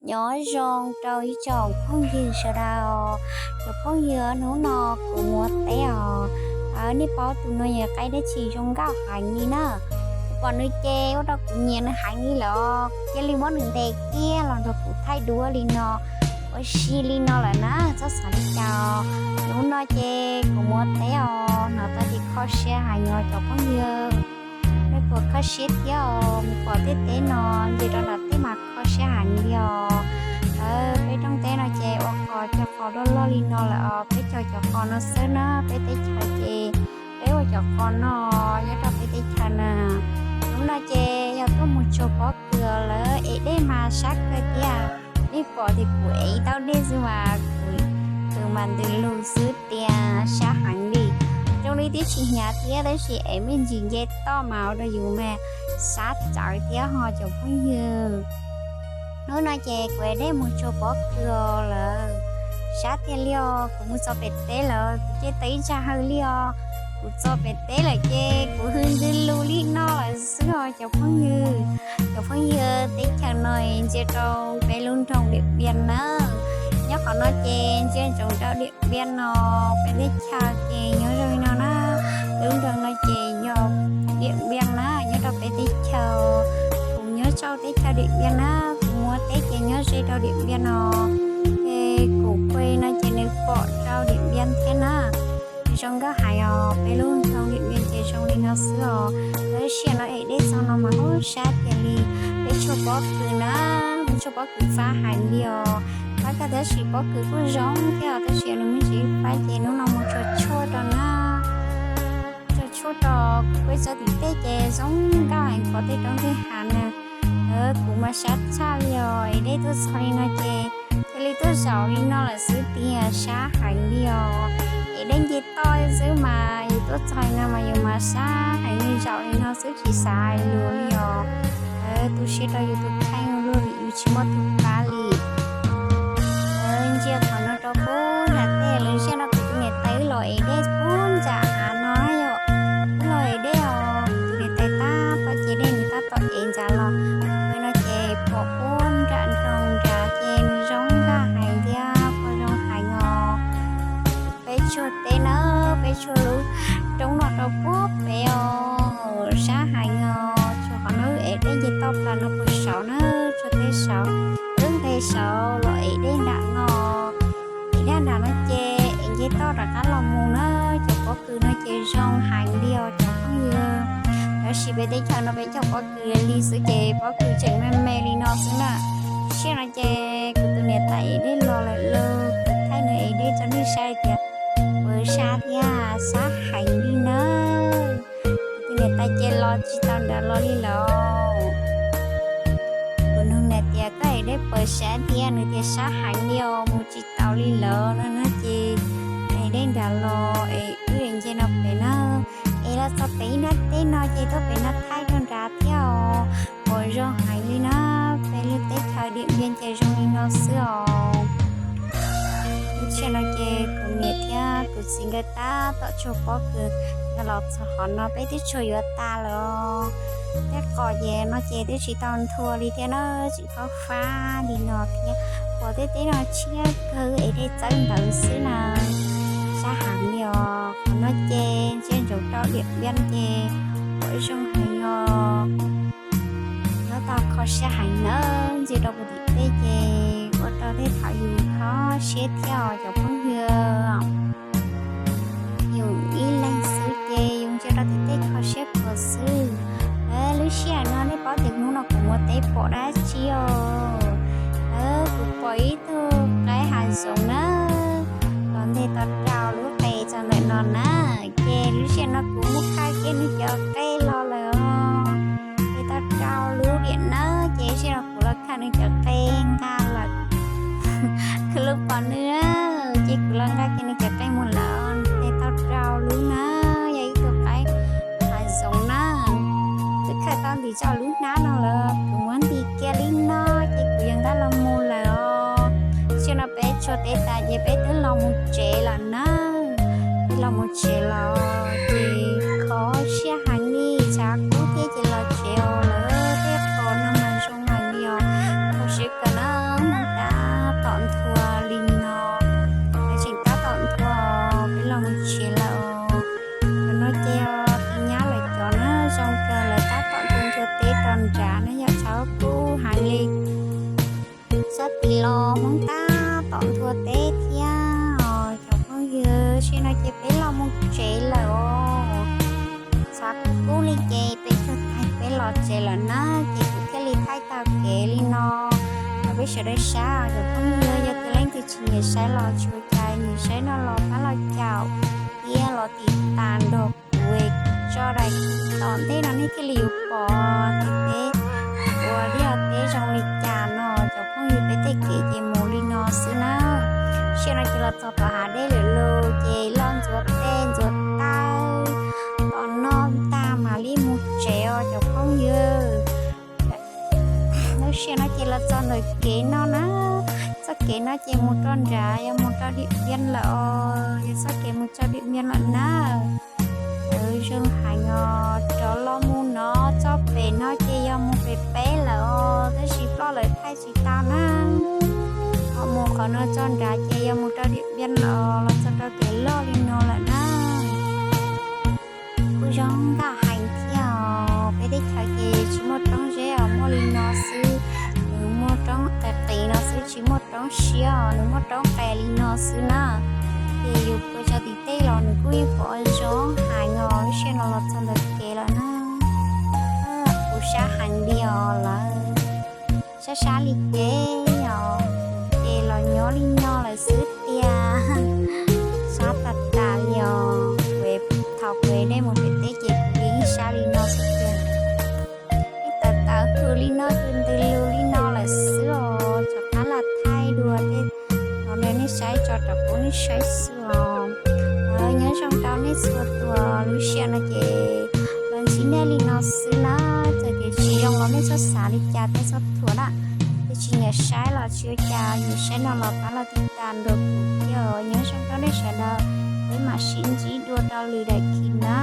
Nyob zoo rau ib tsoom phooj ywg sawv daws. Cov phooj ywg, hnub no kuv mus ua teb os. Nej paub tus no yog qaib dab tsi zoo nkauj heev li na. Kuv pom nws ces ua rau kuv nyiam nws heev li lawm, kuv cia li muab nws ntes kiag los nrog kuv thaij duab li no, ua si li no lawm na, txhob xav li cas. Hnub no ces kuv mus ua teb os, hnov tau ces kho siab heev os cov phooj ywg. Nej puas kho siab thiab os? Mus pom tej teb no, ntsia rau nram teb mas kho siab heev li os. Peb rooj teb no ces ua qos cog qos loj loj li no lawm os, peb cog cov qos no xwb na, peb teb chaws ces peb ua cov qos no nyob rau peb teb chaws na. Hnub no ces yog tuaj mus tsuag pob kws lawm, ev dej mas sab kawg thiab. Nej pom tias kuv ev ib taub dej xwb mas kuv, kuv mas ntws lug xwb tiag, sab heev li. Zoo li twb tsis hnyav thiab tab sis ev me ntsis nce toj mas ua rau yus mas sab tsawv thiab ho cov phooj ywg. Hnub no ces kuv ev dej mus tsuag pob kws lawm, sab tiag li os. Kuv mus txog pem teb lawm kuv cia li tau ib tsag hawm li os. Kuv txog pem teb lawm ces kuv hwj ntws lug li no lawm xwb os cov phooj ywg. Cov phooj ywg, teb chaws no ntsia rau peb lub nroog Diam Npiam na. Nyob qhov no ces ntsia ntsoov rau Diam Npiam no, peb teb chaws ces nyob zoo li no na. Lub nroog no ces yog Diam Npiam na, nyob rau peb teb chaws. Kuv nyob rau teb chaws Diam Npiam na, kuv mus ua teb ces nyob ze rau Diam Npiam no. Ces kuv pw no ces nws pom rau Diam Npiam thiab na. Zoo nkauj heev os, peb lub nroog Diam Npiam ces zoo li no xwb os. Lub sij hawm no ev dej txog no mas ub sab tiag li. Peb tshuaj pob kws na, tshuaj pob kws fab heev li os. Fab kawg tab sis pob kws kuj zoo thiab os, tab sis nws me ntsis fab ces hnub no mus tsuag tshuaj rau na. Tsuag tshuaj rau kuv peb txog tim tej ces zoo nkauj heev, pom tej roob tej hav na. Kuv mas sab tshaj li os, ev dej tuaj txog li no ces cia li tuaj zaum li no lawm xwb tiag, sab heev li os. Ev dej nce toj xwb mas yus tuaj txog li no mas yus mas sab heev li, zaum li no xwb tsis xav hais lus li os. Tu siab rau yus tus kheej luaj li yus tsis muaj tus pab li. Ntsia qhov no rau pub nram tej, lub sij hawm no kuv tus niam tais wb los ev dej pub nram hav no yom. Wb los ev dej os, tus niam tais tab tom cev dej nws tab tom ev nrad los. Pem no ces pom pub nram nroog nrad ces nws zoo nkauj heev thiab pom zoo heev os. Peb tshuaj teb na, peb tshuaj lub roob no rau pub pem os, sab heev os. Tshuaj qhov no wb ev dej nce toj plaws no puag saud na, tshuaj teb saud, wb nqes saud los ev dej nram no. Ev dej nram no ces ev nce toj rov qab los mus na. Cov pob kws no ces zoo heev li os cov phooj ywg. Tab sis peb teb chaws no peb cog pob kws li xwb ces pob kws tseem me me li no xwb na. Sij hawm no ces kuv tus niam tais ev dej los lawm lauj, kuv thaij nws ev dej rau nej saib tias puas sab thiab, sab heev li na. Kuv tus niam tais ces los tsis tau nrad los li lawm. Kuv nug nws tias koj ev dej puas sab thiab, nws tias sab heev li os, mus tsis tau li lawm no na ces ev dej nrad los es wb nce no pem na. Es los txog pem ib nrab teb no ces tuaj pem no thaij rau nrad thiab os. Puas zoo heev li na, peb lub teb chaws Diam Npiam ces zoo li no xwb os. Lub sij hawm no ces kuv niam thiab kuv txiv nkawd tab tom tshuaj pob kws, nkawd los txog qhov no peb twb tshuaj yuav tas lawm os. Tej qos ces no ces twb tsis tau nthua li thiab na, tseem fab fab li no thiab. Pom tej teb no tshiab kawg, ev dej txawb ntawd xwb na. Sab heev li os. Qhov no ces ntsia ntsoov rau Diam Npiam ces pom zoo heev os. Nyob tau kho siab heev na, ntsia rau puag tim tej ces ua rau tej thaum yus kho siab thiab os cov phooj ywg. Yus ib leeg xwb ces yus ntsia rau tim tej kho siab kawg xwb. Lub sij hawm no nej paub tias hnub no kuv mus teb pom dab tsi os? Kuv pom ib tug qaib hav zoov na, los nteg tau rau lub qe txog ntawm no na. Ces lub sij hawm no kuv muab khaws kiag nws cov qe los lawm os. Nteg tau rau lub diam na, ces lub sij hawm no kuv los khaws nws cov qe nqa lawm. Kuv los pom nws, ces kuv los nqa kiag nws cov qe mus lawm. Nteg tau rau lub na, yog ib tug qaib hav zoov na. Twb khaws tau ntim txog lub hnab no lawm, kuv muab ntim kiag li no, ces kuv yuav nqa los mus lawm os. Lub sij hawm no peb tshuaj teb tas ces peb twb los mus tsev lawm na. Peb los mus tsev los ces kho siab heev li, tshav kub thiab ces los tsev os. Lawv tej qos no mas zoo heev li os, kho siab kawg na. Sawv daws saib cov phooj ywg, yog tias leej twg tsis nyiam saib los tsis ua cas, nyiam saib no los pab los caum thiab los tiv tas nrog kuv tso daim tom ntej no nej thiaj li yuav pom tias peb ua liaj teb zoo li cas no. Cov phooj ywg, peb tej kev ces mus li no xwb na. Sim no ces los txog tom hav dej lawm lauj, ces loj ntxuav tes ntxuav taw tos noj tag mam li mus tsev os cov phooj ywg. Lub sij hawm no ces los txog ntawm kev no na, txoj kev no ces mus rau nrad yog mus rau Dim Npiab lawm os, yog txoj kev mus rau Dim Npiab lawm na. Lawv zoo heev os, rov los mus no txoj pem no ces yog mus pem peb lawm os, tab sis ploj lawv thaij tsis tau na. Ho mus qhov no txog nrad ces yog mus rau Dim Npiab lawm os, los txog rau kev loj li no lawm na. Kuj zoo nkauj heev thiab os. Peb teb chaws ces tsis muaj roob zeb os, muaj li no xwb. Nws muaj roob qis qis no xwb, tsis muaj roob siab os, nws muaj roob qes li no xwb na. Ces yus pw tso tim tej los nws kuj yeej pom zoo heev os. Lub sij hawm no los txog ntawm kev lawm na. Kuv sab heev li os lawm. Sab sab li ces os, ces los nyob li no lawm xwb tiag. Sab tas tas li os. Kuv thaum kuv dej mus pem teb ces kuv yeej sab li no xwb tiag. Ib tawv tawv hws li no, hws ntws lus li no lawm xwb os. Rov qab los thaij dua tej no rau nej saib, tso rau kuv nej saib xwb os. Nyob zoo rau nej txhua tus, lub sij hawm no ces los ntsib nej li no xwb na. Txawm tias tsis zoo los nej txhob xav li cas thiab txhob thuam na. Tus tsis nyiam saib los tsis ua cas, nyiam saib no los pab los tiv tas nrog kuv thiab. Nyob zoo rau nej sawv daws, peb mam sib ntsib dua rau lwm daim clip na.